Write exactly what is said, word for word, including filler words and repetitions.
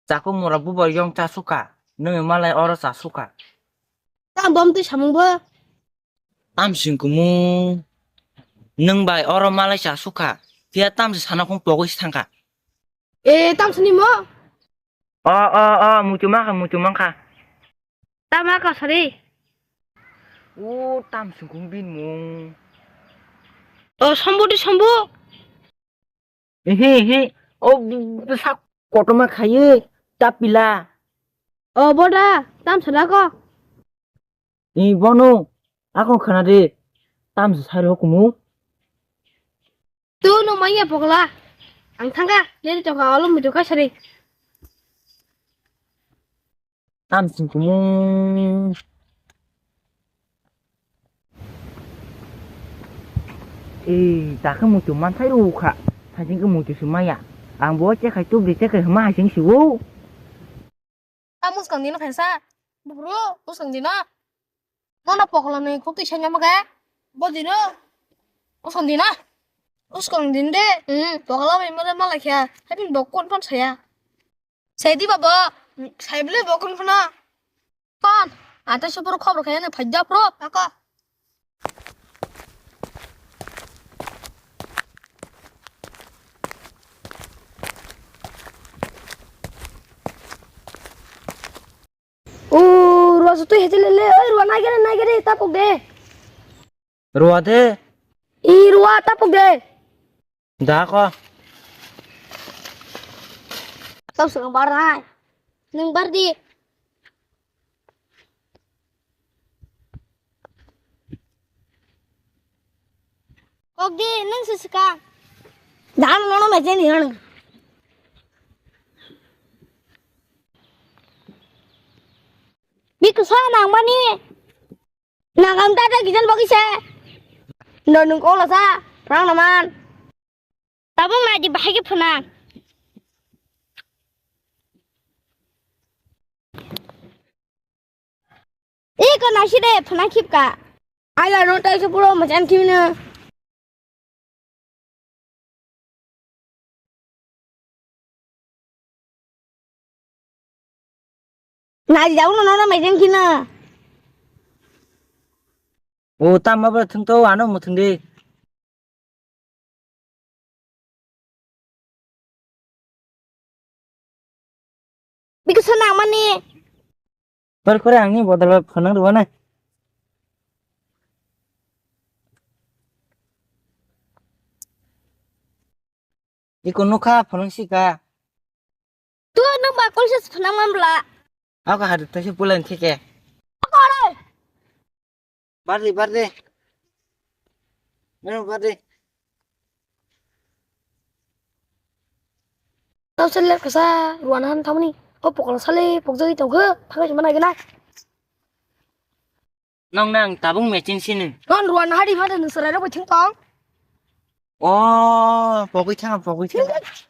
Chakuk mura bubar yong cha sukha. Nwng malai oro cha sukha. Tam bom twi samung bo. Tam singkumu. Nwng bai oro malai cha sukha. Phiya tam se sana khong pogwi se thangkha. E, tam sini mo? O, o, o, muchung mankha, muchung mankha. Tama ka sari? O, tam singkung bin mung. O, sombo di sombo. Ehe, ehe. O, b-, b-, sak kotorma khaye, ta pila. O, boda, tam sana ko. Ni bono, ako khana de, tam se sari hukumu. Tu no manya pogla. Ang thangka, nini tongka olo muchung ka sari. Tam singkumu. Ei, ta khe muitu manthai rw kha. Hasing khe muitu se maya. Ang bo chekhai tubri chekhai hwnma hasing siwo. Ta muskang dino phaisa. Bubru, muskang dino. Nono pokla ni khuk twi sanya maga. Bo dino. Muskang dino. Muskang din de. Hmm, pokla bai mala mala kya. Habin bokon pon saya. Sai di babo, sai bile bo kun khna. Kon, ata se puro khobor khaya ne phajja pro, ako. O, rua su tu hete le le, oi, rua nai gere, nai gere, tapok de. Rua de. I rua tapok de. Da ko. Tau sung bar nai. Nung bar di. Kok di, nung se sika. Dan nono meje ni hanu. Bik sa nang mani. Nangam tata kijan bagi se. No nung kola sa, rang naman. Tabung nai di bahai ke phuna. Iko nasi de phuna khip ka. Aila no tai se puro majan khimna. Nai jau no no mai jeng khina. O tam ma ba thung to ano mo thung de. Bikisa nang mani. Kor kore angni bodol phonang rwna. Iko nukha phonang sika. Tu nang ba kol se phonang mamla. Ako hadu tase pulan thike. Kore. Bardi, bardi. Nang bardi. Tau sele kasa ruana han thamani. O pokol sale pokjai tongkhe, phagai mana gena. Nong nang tabung mechin sini. Non ruana hari mana nung serai rok bithing tong. O, pokoi thang, pokoi thang.